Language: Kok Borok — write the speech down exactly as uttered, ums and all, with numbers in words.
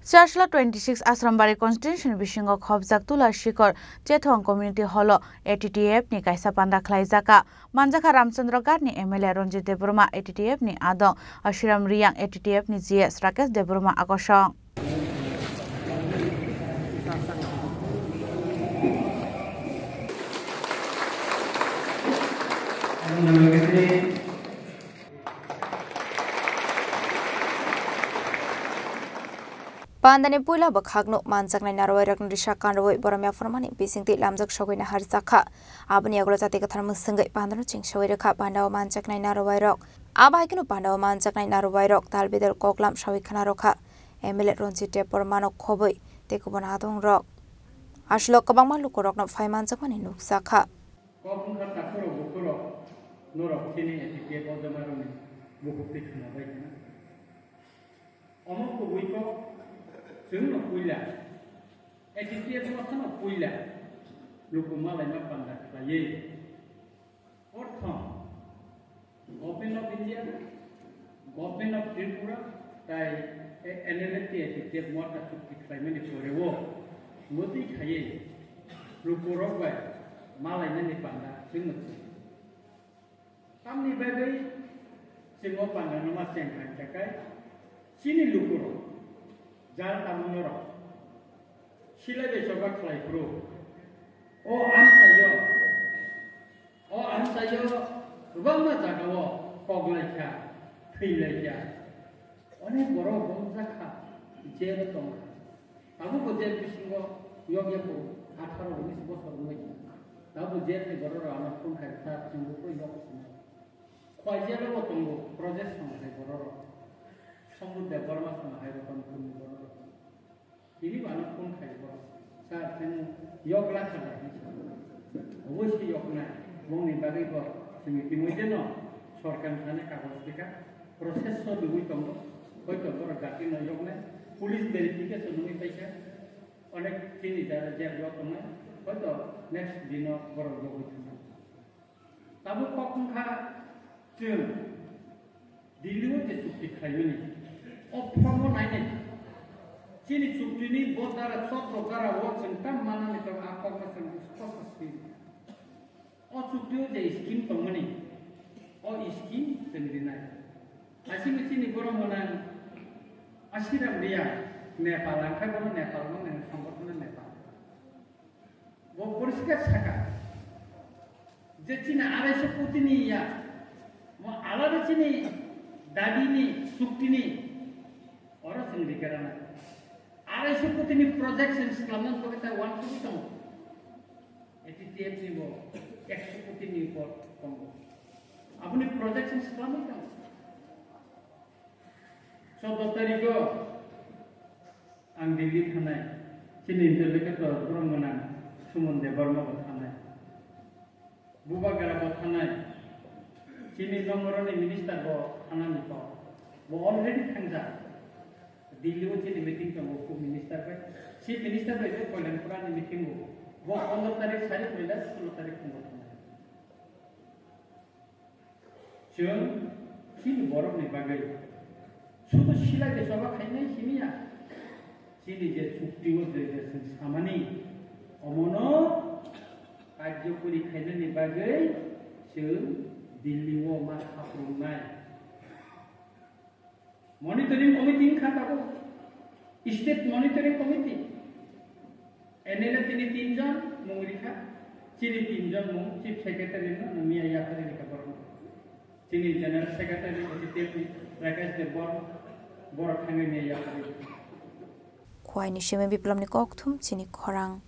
Chasla twenty six Asrambari constituency ni bisingo khobjak Tula Shikhar Chethong Community Hall o A T T F ni kaisa panda khlaijak. Manjakha Ramchandra Ghat ni M L A Ranjit Debbarma, A T T F ni adong Ashiram Riyang, A T T F ni G S Rakesh Debbarma akosong. Pandani puila bwkhakno manjaknai narwuirokno risa kanrwi borom yapharmani bisingtwi lamjak sogwi naharjakha. Aboni yagulo jati kwthar mwswngwi pandano chengsawi rwkha. Pandao manjaknai narwuirok. Abo hai kheno pandao manjaknai narwuirok tal bedal koklam sawi khna rwkha. M L A Ranjit Debbarmano khobwi tei kubun adongrok. Aswk kwbangma lukurokno phai manjakmani nukjakha. Kok wngkha takhurok bukhurok norok chini A T T F o joma rwni bukhuk twi khwna bai khna. Omo kubui kok chwngno puila, A T T F mothano puila luku malaima panda khlaiwi. Prothom, Government of India, Government of Tripura, tai N L F T A T T F motha chukti khlaimani poreo, motwi khaiwi lukurok bai malainani panda chwngno chwng. Tamni bagwi chwng o pandano ma cheng kha hwnkhe kai chini lukurok jal tamo norok silai bai choba khlai phuru o amchaio, o amchaio kwbangma jagao kok lai kha, thwi lai kha, onek borok romjak kha, jel o tong kha. Tabukbo jel bisingo yokya kho atharo unis bosor wngwi tong. Tabukbo jel ni borok rok ano phone khai sa chwng bo yok sino. Khwai jel bo tongo project song hai borok rok. Songbu Debbarma song hai rok ni borok rok. Tini bo ano phone khai borok. Sir, chwng yok la kha da. Obviously yok nai. Bongni bagwi bo chwng timo jeno sorkar thani kagoj tika process so dugwi tongo. Hoito borok jati no yok nai. Police verification nungwi paikha. Onek chini jara jeb yok tongnai. Hoito next dino borok yogwi thangnai. Tabuk kok wngkha chwng Delhi o je chukti khlaimani. O form o nainai. Chini chukti ni bo dara chotro dara o chwng tam manani tong a kok no chwng spot swi. O chukti o je scheme tongmani, o scheme chwng rinai. Aswk chini borok mwnang Ashiram Riya, Nepal, ang khe bono Nepal mwnang songbothano Nepal. Bo poriskar saka je chini arai so koti ni ya, mo alada chini dabi ni, chukti ni, oro chwng rikha rana. Arai so koti ni project chwng swlamna bagwi ta one koti tongo. A T T F ni bo ekso koti ni upor tongo. Aboni project chwng swlamwi tongo. Choudo tarikh o ang Delhi thanai, chini interlocutor borok mwnang Suman Debbarma bo thanai. Bubagra bo thanai, chini nongoroni minister bo thanani kok. Bo already thangjak. Delhi o chini meeting tongo, Chief Minister bai. Chief Minister bai je Kalyanpura ni meeting o. Bo pondro tarikh sari puila sulo tarikh phungo thanai. Chwng chini borokni bagwi sudu silai de choba khainai simi ya. Chini je chukti o je je chwng samani, omono karjokori khainani bagwi chwng Delhi o ma khaprwngnai. Monitoring committee wngkha tabuk, State Monitoring Committee, M L A tini tinjon mung rikha, chini tinjon mung, Chief Secretary no, no miya yapharwi rikha borok. Chini General Secretary, Chief Rakesh Deb borok, borok thangwi miya yapharwi rikha. Khwai ni simi Biplop ni kokthum chini khorang.